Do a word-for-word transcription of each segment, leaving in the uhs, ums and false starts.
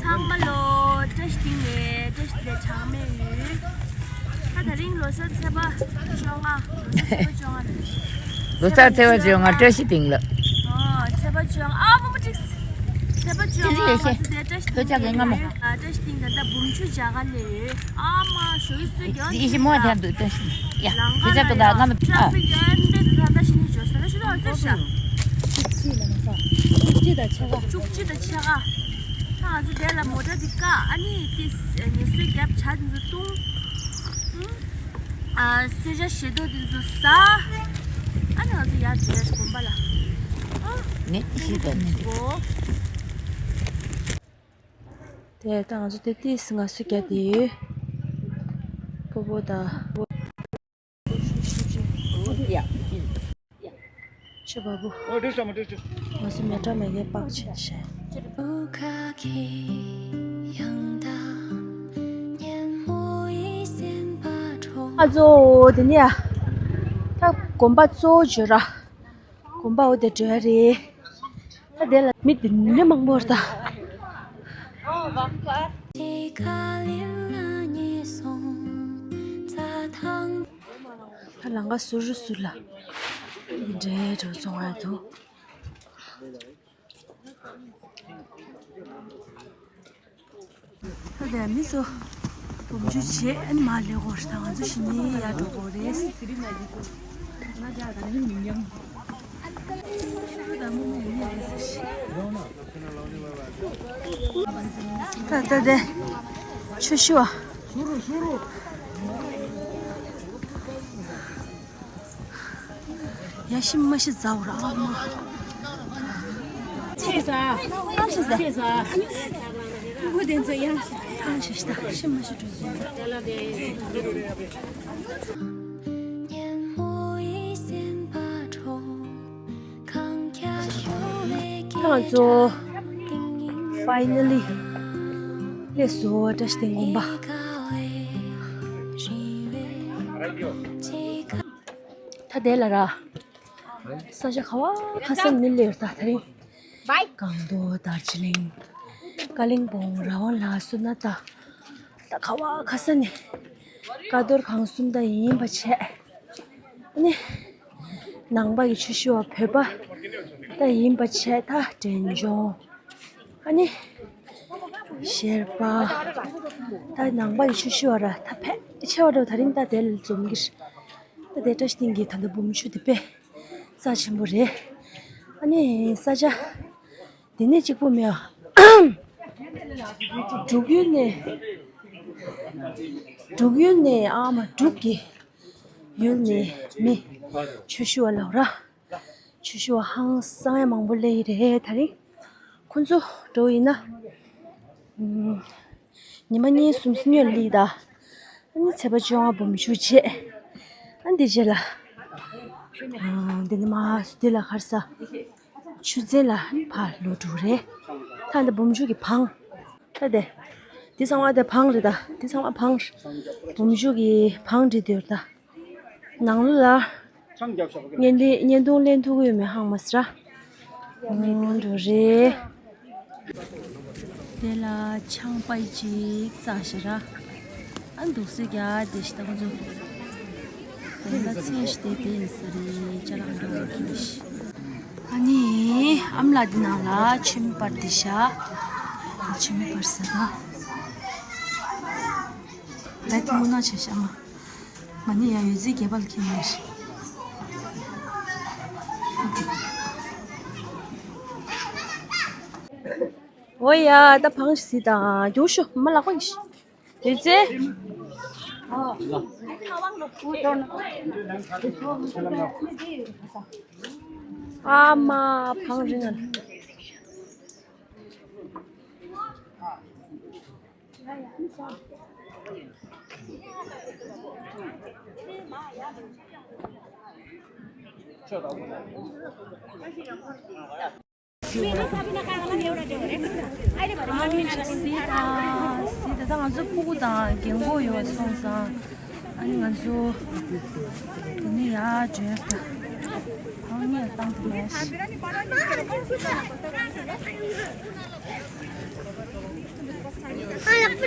ཨ་མ་ལོ། བཀྲ་ཤིས་བདེ་ལེགས། བཀྲ་ཤིས་བདེ་ལེགས། གྲངས་མེད་ཡོད། ད་དེ་རིང་ལོ་གསར་ཚེས་པ་བཅོ་ལྔ། ལོ་གསར་ཚེས་པ་བཅོ་ལྔ་རེད། ལོ་གསར་ཚེས་པ་བཅོ་ལྔ་བཀྲ་ཤིས་བདེ་ལེགས། ཨོ་ཚེས་པ་བཅོ་ལྔ། ཨ་མ་མ་ཅིག་ཚེས་པ་བཅོ་ལྔ་ང་ཚོ་དེ་བཀྲ་ཤིས་བདེ་ལེགས། ཨ་བཀྲ་ཤིས་བདེ་ལེགས། ད་ལྟ་འབུམ་ཆུ་རྒྱ་གར་ལ་ཡོད། ཨ་མ་ཞོ་ཡི་སུས་ཀྱང་ཡེ་ཤེས་མོ་དེ་འདུག་བཀྲ་ཤིས། ཡ་ལང་ཀ་ལ་ཡ་ཊ་ཕིག་ཡོད་འདྲ་འདུག་ད་ལྟ་ཤི་ནི་བྱོས་ས་ལ་ཤི་ལོ་ཚོད་ཤ། བཅུ་གཅིག་ལ་མ་ས། བཅུ་གཅིག་དང་ཕྱེད་ཀ། བཅུ་གཅིག་དང་ཕྱེད་ཀ། ད་ང་ཚོ་དེ་ལ་མོ་ཊ་འདི་བཀག་ཨ་ནི་ཏི་ངལ་གསོ་རྒྱབ་ཇ་འདི་ཚོ་བཏུང་། ཨ་གསོལ་ཇ་བཞེས་ཏོག་འདི་ཚོ་ཟ། ཨ་ནི་ང་ཚོ་ཡར་འགྲོ་ཡ་དགོན་པ་ལ། ཨ་ནི་ཤི་དོ་ནི། དེ་ད་ང་ཚོ་དེ་ཏིས་ང་ཚོ་རྒྱ་དེ་ཡོད། སྤོ་བོ་དང་། ཆུ་བ་བུ། ང་ཚོ་མེ་ཏྲ་མེ་གའི་པགས་ཆེན་བཤད། ང་ཚོ་དེ་ནས་ད་དགོན་པ་གཙོ་བོ་བརྗོད་ར། དགོན་པ་འོ་དེ་འགྲོ་ཡ་རེད། ད་དེ་ལ་མི་དེ་འདྲ་མང་པོ་རེད་ད། ད་ལང་ཀ་ཟུར་ཟུར་ལ་འདྲེ་འགྲོ་སོང་ང་དུ། ད་ལྟ་མི་ཚོ་སྒོམ་རྒྱུ་བྱེད་ཨ་ནི་མ་ལས་གོ་ད་ང་ཚོ་ཞི་ནི་ཡར་འགྲོ་གོ་རེད། ད་ལྟ་དེ་ཆུ་ཤུ་བ། ཡ་ཤི་མ་ཤི་ཛའུ་ར་ཨ་མ། ཅེས་ས། ཅེས་ས། ཕྲུ་གུ་དེ་ཚོ་ཡ་ཤི། ཨ་ཤི་ཤི་ད་ཤི་མ་ཤི་འགྲོ་ཡ། ང་ཚོ་ཕའི་ནལ་ལི་སླེབས་སོང་བཀྲ་ཤིས་སྡེ་དགོན་པ། ད་དེ་ལ་ར། ས་ཆ་ག་བ་ག་ས་མི་སླེབས་ད་དེ་རིང་། སྒང་ཏོག་དར་ཇི་ལིང་། ཀ་ལིང་པོང་ར་ཝང་ལ་སུ་ན་ད། ད་ག་བ་ག་ས་ནས་ཀ་རྡོར་ཁང་གསུམ་ད་ཡིན་པ་བྱས། ཨ་ནི་ནང་པ་ཡི་ཆུ་ཤུ་བ་བོད་པ་ད་ཡིན་པ་བྱས་ད་འབྲས་ལྗོངས། ཨ་ནི་ཤེར་པ་ད་ནང་པ་ཡི་ཆུ་ཤུ་བ་ར་ད་ཕལ་ཆེ་བ་འགྲོ་ད་རིང་ད་དེ་ལ་འཛོམས་ཀྱི་རེད། ད་དེ་བཀྲ་ཤིས་སྡིངས་ཀྱི་ད་ལྟ་འབུམ་ཆུ་དེ་དཔེ་རྩ་ཆེན་པོ་རེད། ཨ་ནི་ས་ཆ་དེ་ནས་གཅིག་པུ་མེད་ཨ། འབྲུག་ཡུལ་ནས་འབྲུག་ཡུལ་ནས་ཨ་མ་འབྲུག་གི་ཡུལ་ནས་མི་ཆུ་ཤུ་བ་ལོག་ར། ཆུ་ཤུ་བ་ཧང་སང་ཡ་མང་པོ་སླེབས་ཡི་རེད་ད་རིང་། ཁོ་ཚོ་འགྲོ་ཡིན་ན། ཉི་མ་གཉིས་གསུམ་སི་ཉོ་ལི་ད། ཨ་ནི་ཚེས་པ་བཅོ་ལྔ་འབུམ་ཆུ་བྱས། ཨ་འདི་རྗེས་ལ། འདི་ནི་མ་འདི་ལ་ཁར་ས། ཆུ་ཚན་ལ་ཕར་ལོ་དྲུག་རེད། ད་འདི་འབུམ་ཆུ་གི་བང་། ད་དེ། འདི་ཚང་མ་དེ་བང་རེད་ད། འདི་ཚང་མ་བང་། འབུམ་ཆུ་གི་བང་འདི་འདུག་ད། ནང་ལོ་ལ། བརྙན་འཕྲིན་བརྙན་ཐུང་ལེན་ཐུབ་ཀྱི་ཡོད་མེད་ཧང་མ་སི་ར། འོང་འགྲོ་རེད། དེ་ལ་ཆང་པའི་ཅིག་རྩ་ཞེ་ར། ཨ་འདུག་སེ་རྒྱ་དེ་ཞིག་ད་ཁོ་ཚོ། དེ་ལ་ཚེ་ཞིག་དེ་དེ་ཡིན་ས་རེད་ཅ་ལག་འགྲོ་གི་ཞིག་ཨ་ནི་ཨམ་ལ་དེ་ནང་ལ་ཆུ་མིག་པར་དེ་ཤ། ཆུ་མིག་པར་ས་ད། ད་དེ་མུ་ན་ཆེ་ཤ་མ། མ་ཎི་ཡ་ཡོད་ཚེ་རྒྱལ་བ་ལ་ཁྱེར་ནས། འོ་ཡ་ད་བང་ཞིག་སི་དང་རྒྱུག་ཤོ་མ་ལག་པ་ཡིན་ཤི། ཡོད་ཚེ། ཨ་མ་བང་རིང་ང་། ད་ང་ཚོ་ཕྲུ་གུ་དང་རྒན་གོག་ཡོད་པ་སོང་ཙང་། ཨ་ནི་ང་ཚོ་དེ་ནས་ཡར་འགྲོ་ཡ་ད། ཨ་ནི་ཡར་བཏང་ཐུབ་མེད་ཤག་ད་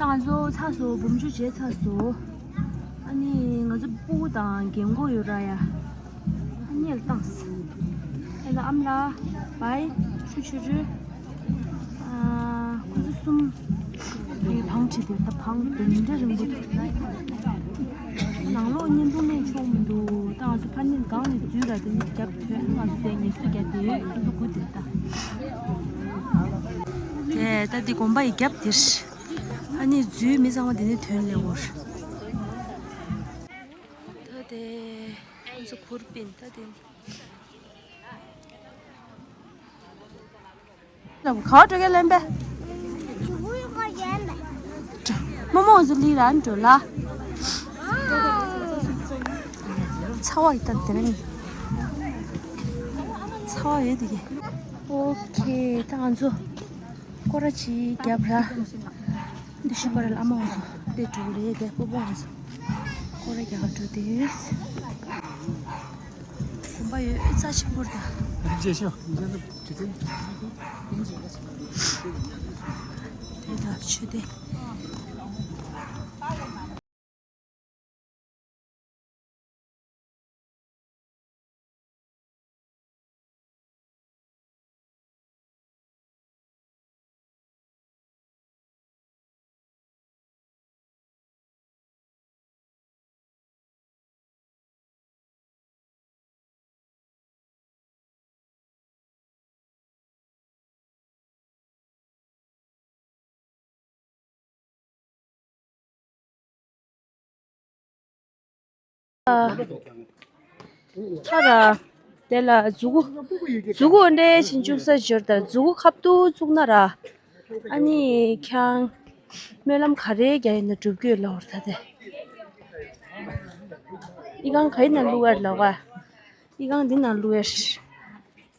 ང་ཚོ་ཚགས་སུ་འབུམ་ཆུ་བྱས་ཚར་སོང་། ཨ་ནི་ང་ཚོ་སྤུ་གུ་དང་རྒན་གོག་ཡོད་ར་ཡ། ཨ་ནི་ལ་བཏང་སོང་། ཨ་ལ་ཨམ་ལ་བའི་ཆུ་ཆུ་རུ། ཨ་ཁོ་ཚོ་གསུམ་གྱི་བང་ཁྲིད་དེ་ད་བང་དེ་འདྲ་རིང་པོ་འདུག་ནང་ལོགས་བརྙན་ཐུང་ལེན་ཆོག་མི་འདུག་ད་ང་ཚོ་ཕར་ཉིན་སྒང་ནས་འཛུལ་ར་དེ་ནི་རྒྱབ་ཐོན། ང་ཚོ་དེ་ངལ་གསོ་རྒྱབ་དེ་ཡོད། ཁོ་ཚོ་དགུ་དེ་ད། དེ་ད་དེ་དགོན་པ་ཡི་རྒྱབ་དེར། ཨ་ནི་འཛུལ་མི་ཚང་མ་དེ་ནས་ཐོན་ལེ་འོར། ད་དེ་ང་ཚོ་གུར་པིན་ད་དེ། ག་བ་འགྲོ་གི་ལན་པས། རྨོ་མོ་ཚོ་ལི་རང་འགྲོ་ལ། ཚ་བ་ཡི་ད་དེ་རིང་། ཚ་བ་ཡོད་དེ་གི། ཨོ་ཁེ་ད་ང་ཚོ་སྐོར་ར་ཅིག་རྒྱབ་ར། འདི་ཤི་པར་ལ་ཨ་མ་འོ་ཚོ་དེ་འགྲོ་གི་རེད། དེ་སྤོ་བོ་འོ་ཚོ་སྐོར་ར་རྒྱག་ག་འགྲོ་དུས། གོམ་པ་ཡོད་རྩ་ཆེན་པོར་ད། རིག་བྱེད་ཤོག་དེ་ད་ཆུ་དེ། ཐ་ར། དེ་ལ་མཛུ་གུ། མཛུ་གུ་འདྲེ་ཕྱིན་བཅུག་ས་འབྱོར་དང་མཛུ་གུ་ཁབ་ཏུ་བཙུགས་ན་ར། ཨ་ནི་ཁྱང་། སྨོན་ལམ་ག་རེ་རྒྱག་ཡིན་ན་འགྲུབ་རྒྱུ་ལོར་ད་དེ། ཨི་ཁང་ག་ཡིན་ན་བླུག་ཡར་ལོག་ག་ཨི་ཁང་འདི་ན་བླུག་ཡར།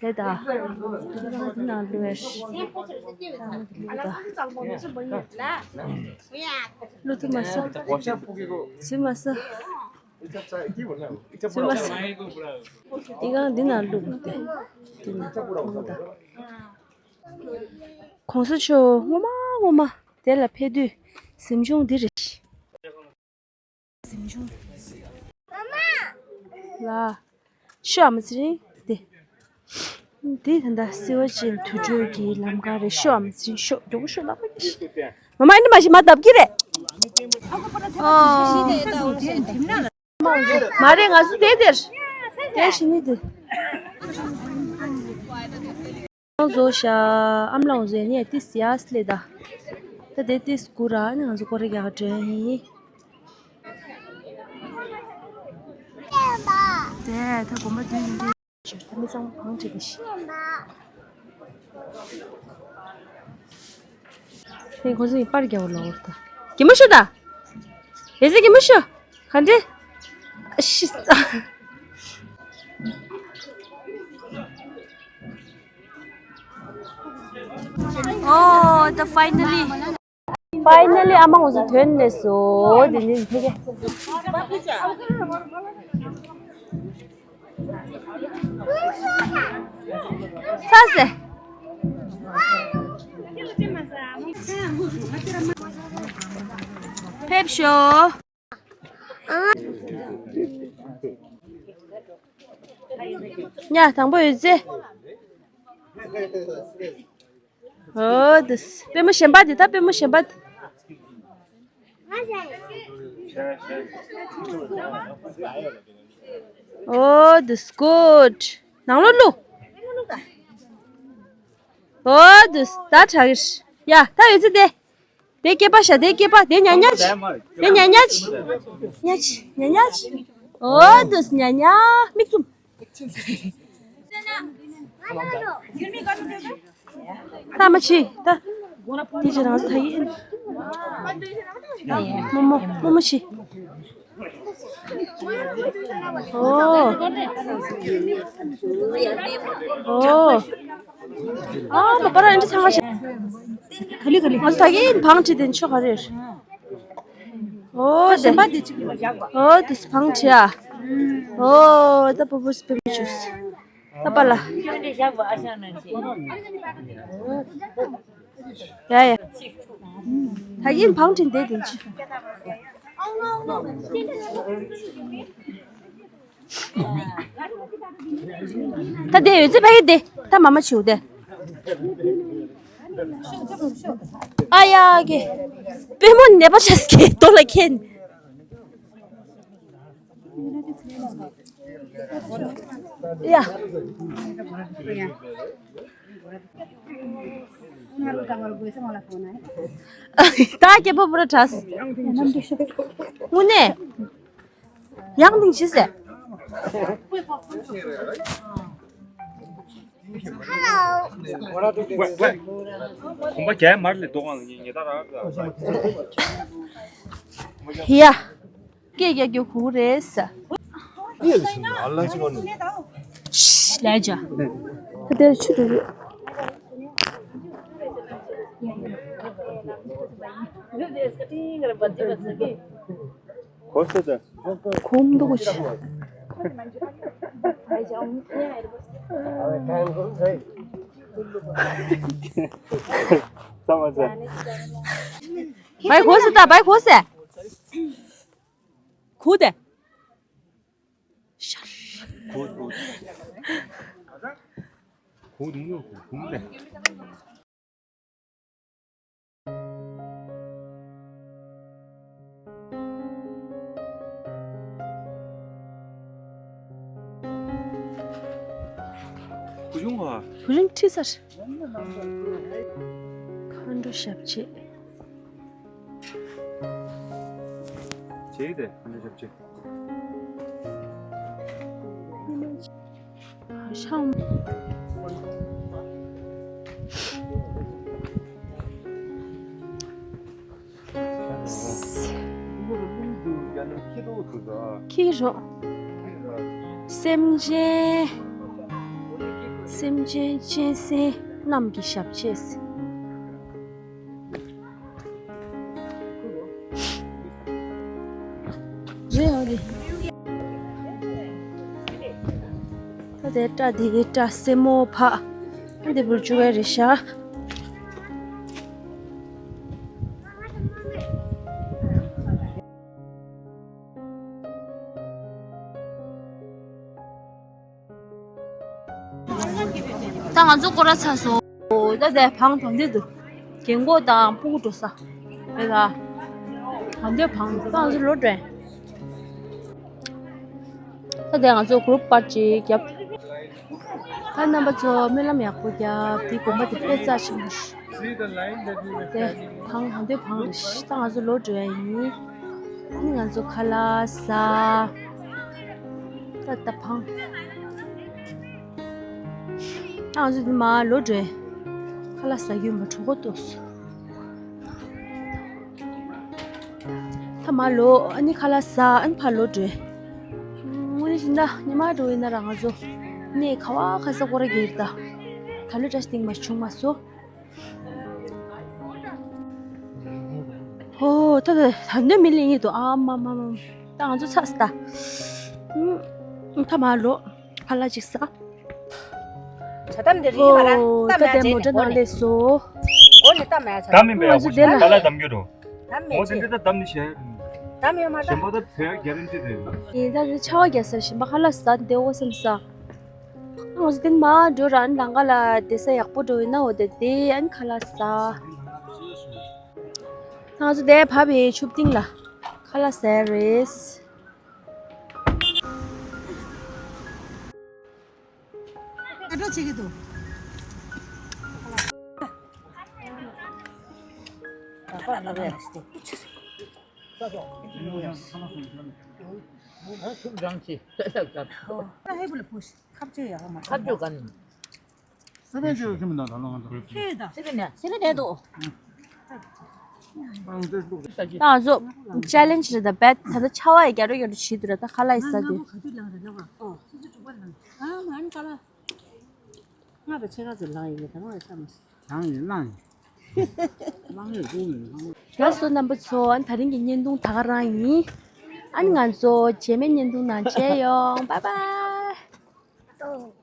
དེ་ད། ཨི་ཁང་འདི་ན་བླུག་ཡར། བླུག་ཐུབ་མ་སོང་། བྱེད་མ་སོང་། བྱེད་མ་སོང་། ཨི་ཁང་འདི་ན་བླུག་དེ། འདི་ན་བླུག་ད། གོང་ས་མཆོག་སྔོན་མ་སྔོན་མ་དེ་ལ་ཕེབས་དུས་གཟིམ་ཆུང་འདི་རེད། གཟིམ་ཆུང་། ལ། ཤོ་ཨ་མ་ཚེ་རིང་དེ། འདི་ད་ལྟ་སི་བ་ཅན་དུར་ཁྲོད་ཀྱི་ལམ་ཁ་རེད། ཤོ་ཨ་མ་ཚེ་རིང་ཤོ་མགྱོགས་པོ་ཤོ་ལབ་པ་ཡིན། མ་མ་ཨ་ནི་མ་ཤི་མ་བརྡབ་ཀྱི་རེད། ཨོ། མ་རེད་ང་ཚོ་དེ་དེར། དེ་ཤི་ནི་དེ། ང་ཚོ་ཤ་ཨམ་ལའང་བཟོས་ནས་ཏིས་ཡ་སླེ་ད། ད་དེ་ཏིས་སྐུ་ར་ནི་ང་ཚོ་སྐོར་ར་རྒྱག་དྲན་ཡིན། དེ་ད་དགོན་པ་དུས་ཡིན་དུས། ད་མི་ཚང་མ་བང་བྲིས་པ་ཞིག་དེ་ཁོ་ཚོ་ཡི་པར་རྒྱག་བ་ལོག་ད། གད་མོ་ཤོར་ད། རེ་ཟི་གད་མོ་ཤོར། ག་འདྲ། ཤི་ས། Oh, the finally. Finally ཨ་མ་ང་ཚོ་ཐོན་ནས་སོ་དེ་ནི་ཕ་གི། ཚ་སེ། ཕེབས་ཤོག་ཉ་དང་པོ་ཡོད་ཚེ། ཨོ་དུས་པུས་མོ་གཞན་པ་དེ་ད་པུས་མོ་གཞན་པ་དེ། ཨོ་དུས་good. ནང་ལོགས་བླུགས། ཨོ་དུས་ད་དྲག་གི་ཡ་ད་ཡོད་ཚེ་དེ། དེ་སྐེད་པ་བཞག་དེ་སྐེད་པ་དེ་ཉ་ཉ་ཅི། དེ་ཉ་ཉ་ཅི། ཉ་ཅི་ཉ་ཉ་ཅི། ཨོ་དུས་ཉ་ཉ་མིག་བཙུམ། ད་མ་ཕྱི་ད། དེ་ཅི་རང་ས་ཡིན། རྨོ་མོ་རྨོ་མོ་ཕྱི། ཨོ། ཨོ། ཨ་མ་པ་ར་འདི་ཚང་མ་ཤ། ག་ལི་ག་ལི། ང་ཚོ་ད་གིན་བང་ཁྲིད་དེ་ཆོ་ག་རེ། ཨོ་དེ། ཨོ་དེ་བང་ཁྲིད་ཨ། ཨོ་ད་པུ་པུ་སི་པེ་མི་ཅུས་ད་པ་ལ། ཡ་ཡ། ད་ཡིན་བང་ཁྲིན་དེ་དེ་ཅི། ད་དེ་ཡོད་ཚེ་ཕ་གི་དེ་ད་མ་མ་བྱིའུ་དེ། ཨ་ཡ་གི། པུས་མོ་ནད་པ་ཤ་སྐྱེ་རྡོ་ལ་ཁེན། ཡ། ད་སྐྱེ་པོ་པུ་ར་དྲས། དངོས་གནས། ཡང་དེང་ཤི་ཟེར། གོམ་པ་རྒྱག་མར་ལས་ལྡོག་གང་ལ་ཉེ་ཉེ་ད་ར། ཡ། སྐད་རྒྱག་རྒྱུ་ཁུག་རེད་ཟེར། ལས་བྱ། ད་དེར་ཆུ་རུ་རུ། གོ་ས་ད། གོམ་འདུག་གོ་ཆ། ཙམ་མ་ཟད། བའི་གོ་ས་ད་བའི་གོ་ས། གུ་དེ། ཤར། གུ་གུ། གུ་དུང་ཡོད་གུ་གུ་དེ། བུ་ཆུང་བ། བུ་རིང་ཁྲི་སར། མཁའ་འགྲོ་ཞབས་རྗེས། བྱས་ཏེ་མཁའ་འགྲོ་ཞབས་རྗེས། ཤང་། ཁྱི་རོ། སེམས་ཅན། སེམས་ཅན་གཅན་གཟན་གནམ་གྱི་ཞབས་རྗེས། རེད་ཨ་རེད། ད་དེ་སྐྲ་དེ་སྐྲ་སེན་མོ་ཕག་ཨ་འདི་བུར་བཅུག་གི་རེད་ཤག་ད་ང་ཚོ་སྐོར་ར་ཚར་སོང་། ད་དེ་བང་དང་དེ་འདུག་རྒན་གོག་དང་སྤུ་གུ་འགྲོ་ས་རེད་ད། ང་ཚོའི་བང་ད་ང་ཚོ་ལོ་འདྲེན། ད་དེ་ང་ཚོ་གུ་རུབ་པར་ཅིག་བརྒྱབ། ད་རྣམ་པ་ཚོ་སྨོན་ལམ་ཡག་པོ་རྒྱབ། དེ་དགོན་པ་དེ་དཔེ་རྩ་ཆེན་པོ་རེད། དེ་བང་ང་ཚོའི་བང་རེད། ད་ང་ཚོ་ལོ་འགྲོ་ཡ་ཡིན། ཨ་ནི་ང་ཚོ་ཁ་ལག་ཟ། ད་ད་བང་། ད་ང་ཚོ་འདི་མར་ལོག་འགྲོ། ཁ་ལག་ཟ་རྒྱུ་ཡིན་པ་གྲོད་ཁོག་ལྟོགས་སོང་། ད་མར་ལོག་ཨ་ནི་ཁ་ལག་ཟ། ཨ་ནི་ཕར་ལོག་འགྲོ། དངོས་གནས་བྱས་ན་ཉི་མ་འགྲོ་ཡིན་ན་ར་ང་ཚོ་གནས་ག་བ་ག་ས་སྐོར་ར་གྱི་རེད་ད། ད་ལོ་བཀྲ་ཤིས་སྟེང་མ་བྱུང་མ་སོང་། ཧོ། ད་ད་ད་འདོད་མི་ལེན་ཡིན་འདུག་ཨ་མ་མ་མ། ད་ང་ཚོ་ཚར་སོང་ད། ཨུམ། ད་མར་ལོག་ཁ་ལག་ཅིག་ཟ། ཇ་དམ་འདི་རིག་མ་ར། ཨོ། ད་ད་མེད་ལྟད་མོ་ཇ་འདྲ་ནང་སླེབས་སོ། འོ་ནི་ད་མེད་ཇ་དམ། ད་མེད་པའི་ཡག་པོ་ཞིག་ད་ལ་དམ་རྒྱུ་རོ། ད་མེད་ཅེ། འོ་དེ་འདྲ་ད་དམ་ནི་བྱས། ད་མེད་མ་ད། གཞན་པ་ད་བོད་རྒྱ་རིན་ཅི་རེད། ཡིན་ད་དེ་ཆར་པ་རྒྱག་ས་གཞན་པ་ཁ་ལག་ཟ་འདི་འོ་བསམ་ས། ང་ཚོ་དེ་མར་འགྲོ་ར་ཨ་ནི་ལམ་ཁ་ལ་བསྡད་ས་ཡག་པོ་འགྲོ་ཡིན་ན་འོ་དེ་དེ་ཨ་ནི་ཁ་ལག་ཟ། ང་ཚོ་དེ་བབས་པའི་ཆུ་སྟེང་ལ་ཁ་ལག་ཟ་ཡ་རེད། ཨ་འགྲོ་བྱེད་ཀྱི་འདུག་ཁ་བཅུ་ག་ནི། སེ་བན་ཅིག་ཁྱིམ་དང་ད་ལོ་ང་ཚོ། ཁྱོད་དང་སེ་བན་ནས་སེ་བན་ནས་འདུག་ད་ང་ཚོ་ཅེ་ལེན་ཇི་རེད་ད། བད་ད་ལྟ་ཆར་པ་ཡི་རྒྱ་རོ་རྒྱ་རོ་བྱེད་འདུག་ར། ད་ཁ་ལག་ཡི་ཟ་དེ། ང་ག་དུས་ལངས་རེད་ལབ་པ། ཨོ། སོ་སོ་དྲུག་པ་ལངས། ཨ་ང་ནི་ཁ་ལག་ང་དང་ཕྱེད་ཀ་ཙམ་ལངས་ཡིན་ད་ང་ཡི་བསམ། ལངས་ཡིན་ལངས་ཡིན། ལངས་ཡོད་དགོས་མིན་ལངས་ཡོད། ལགས་སོ་རྣམ་པ་ཚོ། ཨ་ནི་ད་རིང་གི་བརྙན་ཐུང་ད་ག་རང་ཡིན། ཨ་ནི་ང་ཚོ་རྗེས་མའི་བརྙན་ཐུང་ནང་མཇལ་ཡོང་། Bye bye.